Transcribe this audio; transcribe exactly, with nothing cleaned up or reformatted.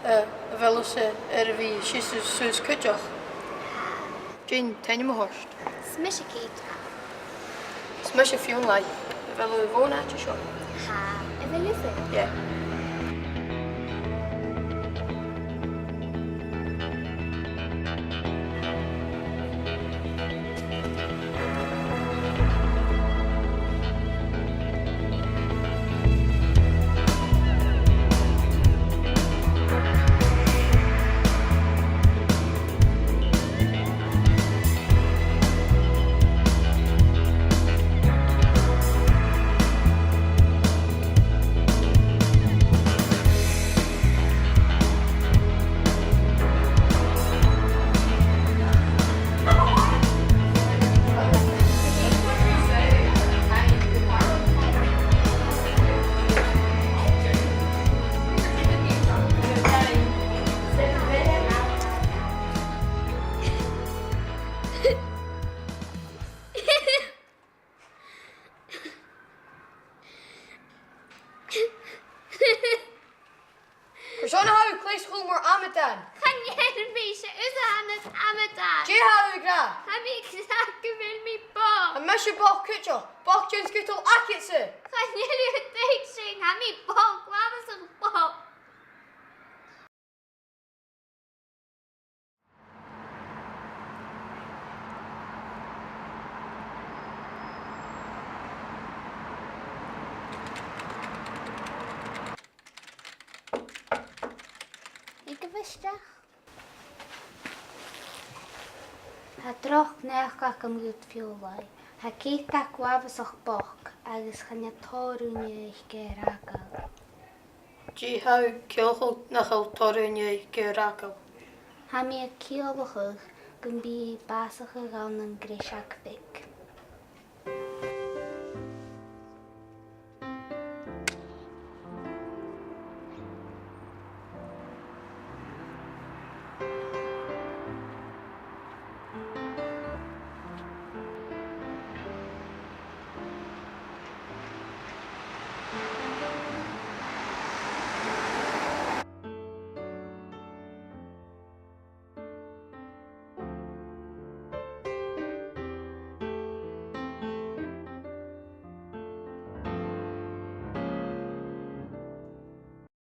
Eh, a bheil thusa air a bhith a' seasamh suas cuideachd? Dè an t-ainm a th' ort? 'S mise Ceitra. 'S mise Fionnlagh. A bheil thu bhon àite seo? Tha. A bheil thusa? Yeah. Carson a tha thu a' cleasachadh mar amadan? Chan eil mise, thusa a th' ann an t-amadan. Dè tha thu ag ràdh? Tha mi ag ràdh gu bheil mi bochd. Tha mise bochd cuideachd. Bochd den sgiotal agad-sa. Chan eil thu a' tuigsinn, tha mi bochd, uabhasach bochd. Thig a-steach. Tha droch naidheachd agam dhut, Fionnlagh. Tha Ceitra uabhasach bochd agus chan eil toradh an fhaicinn air fhàgail. Dè tha thu a' ciallachadh nach eil toradh an fhaicinn air fhàgail? Tha mi a' ciallachadh gum bi i a' bàsachadh ann an greiseag bheag.